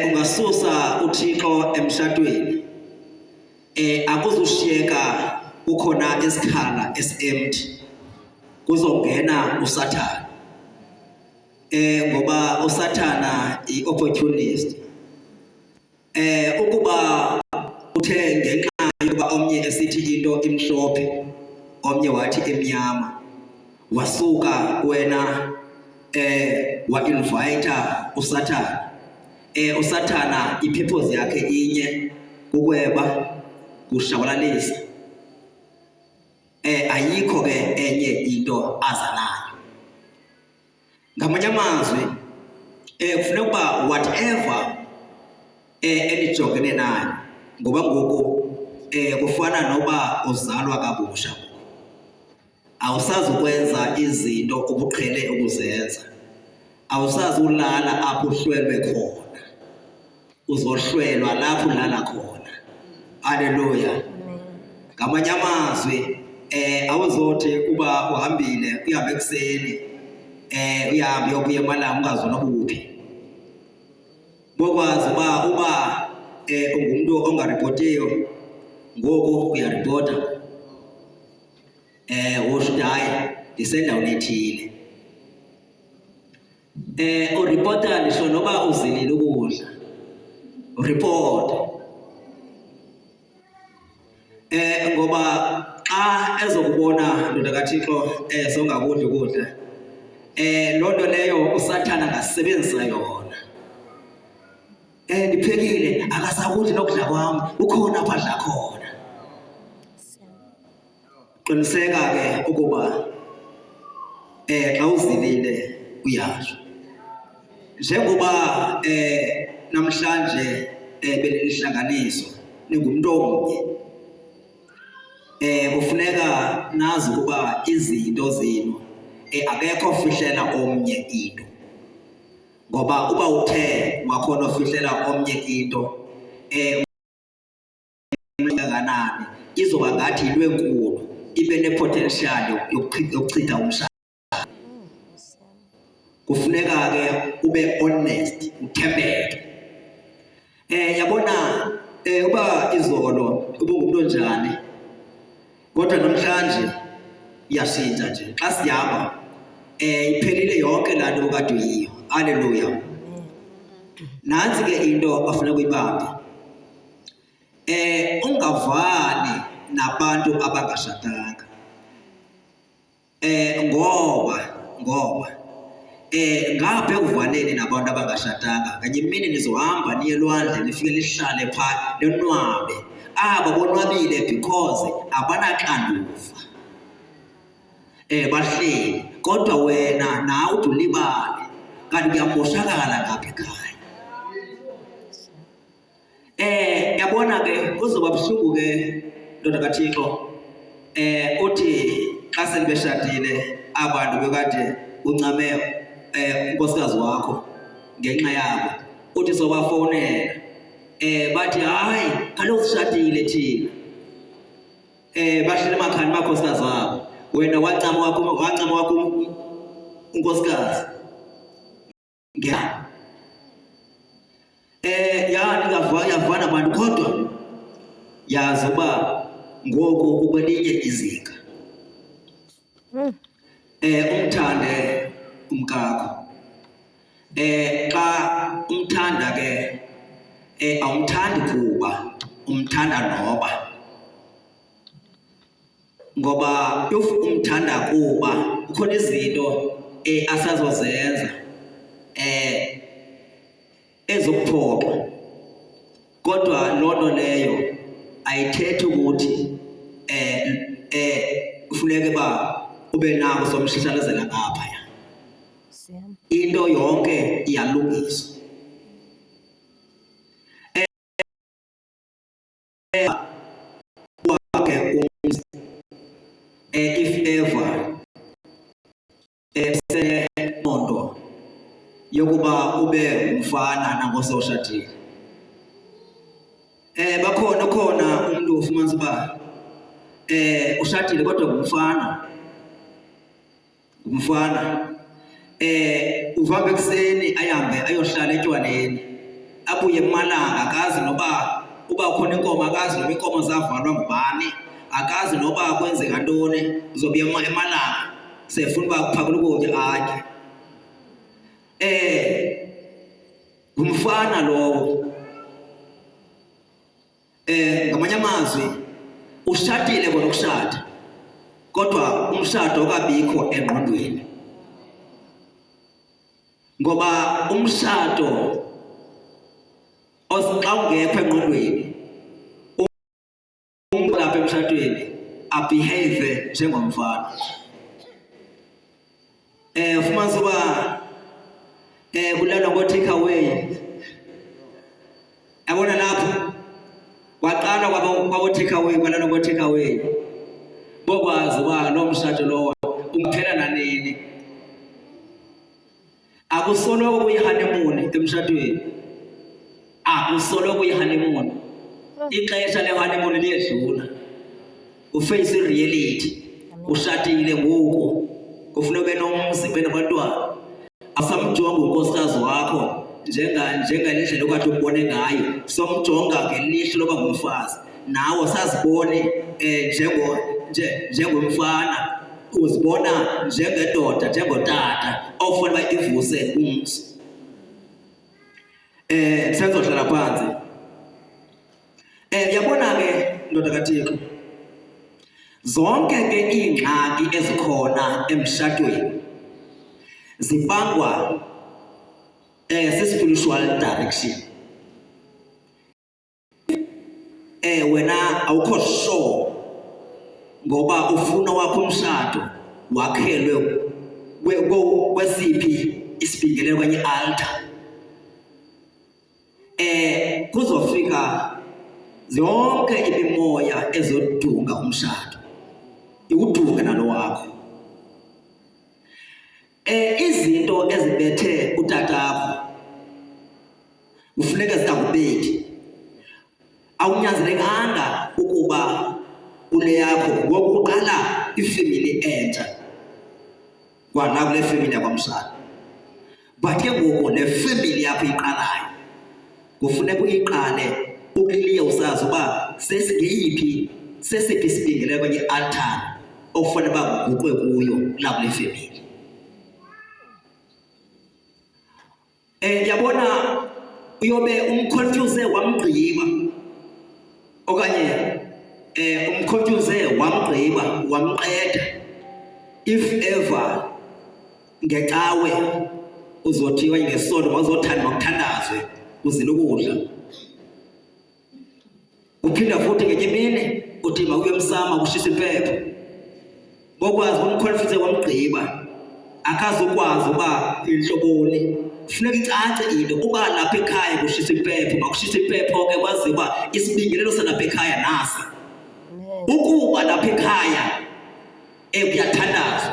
Ungasusa uThixo emshatweni akuzushiyeka kukhona isikhala esi-empty, kuzongena uSathana. Ngoba uSathana i-opportunist. Ukuba uthe ngenxa yokuba omnye esithi into imhlophe, omnye wathi imnyama, wasuka wena wa-invite uSathana. USathana i-purpose yakhe inye, kukweba, kushabalalisa. Ayikho ke enye into aza nayo. Ngamanye amazwi kufuneka uba whatever enijongene nayo, ngoba ngoku kufana noba uzalwa kabusha ngoku, awusazi ukwenza izinto obuqhele ukuzenza, awusazi ulala apho uhlwelwe khona, uzohlwelwa lapho ulala khona. Haleluya. Ngamanye amazwi awuzothi uba uhambile uhambe ekuseni uyahambe uyobuya emalanga ungazi noba uphi. Bokwazi uba ungumntu ongaripotiyo, ngoku uyaripota. Usho ukuthi hayi, ndisendaweni ethile. Uripota ndisho noba uzilile ukudla, uripota. Ngoba xa ezokubona ndoda kaThixo songakudli ukudla, loo nto leyo uSathana angasebenzisa yona. Ndiphekile akasakudli nokudla kwam, ukhona apho adla khona. Qiniseka ke ukuba xa uzilile uyasho. Njengoba namhlanje benilihlanganiso ningumntu omnye, kufuneka nazi ukuba izinto zenu akekho ofihlela omnye into. Ngoba uba uthe wakhona ofihlela omnye into kangakanani, izoba ngathi yinto enkulu, ibe ne-potential yokuchitha umshado. Kufuneka ke ube honest, uthembeke. Yabona uba izolo ubungumntu onjani, kodwa namhlanje iyashintsha nje. Xa sihamba iphelile yonke laa nto okade uyiyo. Haleluya. Nantsi ke into afuneka uyibambe. Ungavani nabantu abangashatanga. Ngoba ngapha ekuvaneni nabantu abangashatanga, nganye imini nizohamba niye elwandle, nifike nihlale phaa nonwabe. Aba bonwabile because abanaxanduva. Bahleli, kodwa wena nawe ude ulibale, kanti kuyamoshakala ngapha ekhaya. Yabona ke kuzoba buhlungu ke ndoda kaThixo. Uthi xa selibeshadile abantu bekade uncame unkosikazi wakho ngenxa yabo, uthi sobafowunela bathi hayi kaloku sishadile thina. Bahlele emakhaya amakhosikazi wabo, wena wancama wakho, wancama wakho unkosikazi. Ya ningava yavana bantu, kodwa yazi uba ngoku ukwelinye izinga. Umthande umkakho. Xa umthanda ke awumthandi kuba umthanda noba. Ngoba if umthanda kuba kukhona izinto asazozenza ezokuphoxa, kodwa loo nto leyo ayithethi ukuthi kufuneke uba ube nako somshishalazela ngaphaya. Into yonke iyalungiswa. Wakhe umzi if ever esenengqondo yokuba ube ngumfana nangose ushadile. Bakhona khona umuntu ofumanisa uba ushadile kodwa ngumfana. Ngumfana. Uvamba ekuseni ahambe ayohlala etywaleni. Abuye emalanga akazi noba uba khona inkomo, akazi noba inkomo zavalwa ngubani, akazi noba kwenzeka ntoni. Uzobuya emalanga sefuna uba kuphakela ukutya atye. Ngumfana lowo. Ngamanye amazwi ushatile kona ukushada, kodwa umshado okabikho engqondweni, ngoba umshado xa ungekho engqondweni, umuntu lapha emshadweni abehave njengomfana. Ufumanisa uba kulalwa ngo take away. Yabona lapho kwaqala kwabo take away, kwalala ngo take away. Bokwazi uba lo mshado lowo ungaphela nanini. Akusoloko kuyi-honeymoon emshadweni, akusoloko kuyi-honeymoon. Ixesha le-honeymoon liyedlula, uface i-reality. Ushatile ngoku, kufuneka ube nomzi, ube nabantwana. Asamjonga unkosikazi wakho njengale ndlela okade umbone ngayo, somjonga ngelihlo loba ngumfazi. Nawe sazibone njengomfana, uzibona njengedoda, njengotata ofuna uba ivuse umzi. Senzohlala phansi. Yabona ke ndoda kaThixo, zonke ke iingxaki ezikhona emshadweni zibangwa si-spiritual direction. Wena awukho sure ngoba ufuna wakho umshado wakhelwe kwesiphi isibingelelo okanye i-altar. Kuzofika yonke imimoya ezodunga umshado, iwudunge nalo wakho. Izinto ezibethe utatakho kufuneka zingakubeki. Awunyanzelekanga ukuba kule yakho ngoku uqala ifemeli entsha kwala kule femeli yakwamshana, but ke ngoku le femeli yakho iqalayo kufuneka uyiqale ukliye, usazi uba sesingeyiphi, sesiphi isibingelelo okanye i-altare okufanele uba kuguqwe kuyo la kule femeli. Yabona uyobe umconfuse wamgqiba, okanye umconfuse wamgqiba wamqeda. If ever ngecawe uzothi okanye ngesonto mawuzothanda makuthandazwe uzile ukudla, uphinda futhi ngenye imini uthi mawuye emsamo kushisa impepho, bokwazi umconfuse wamgqiba, akazukwazi uba inhloboni. Funeka icace into uba lapha ekhaya kushisa impepho, makushisa impepho ke kwaziwa uba isibingelelo salapha ekhaya nasi. Ukuba lapha ekhaya kuyathandazwa.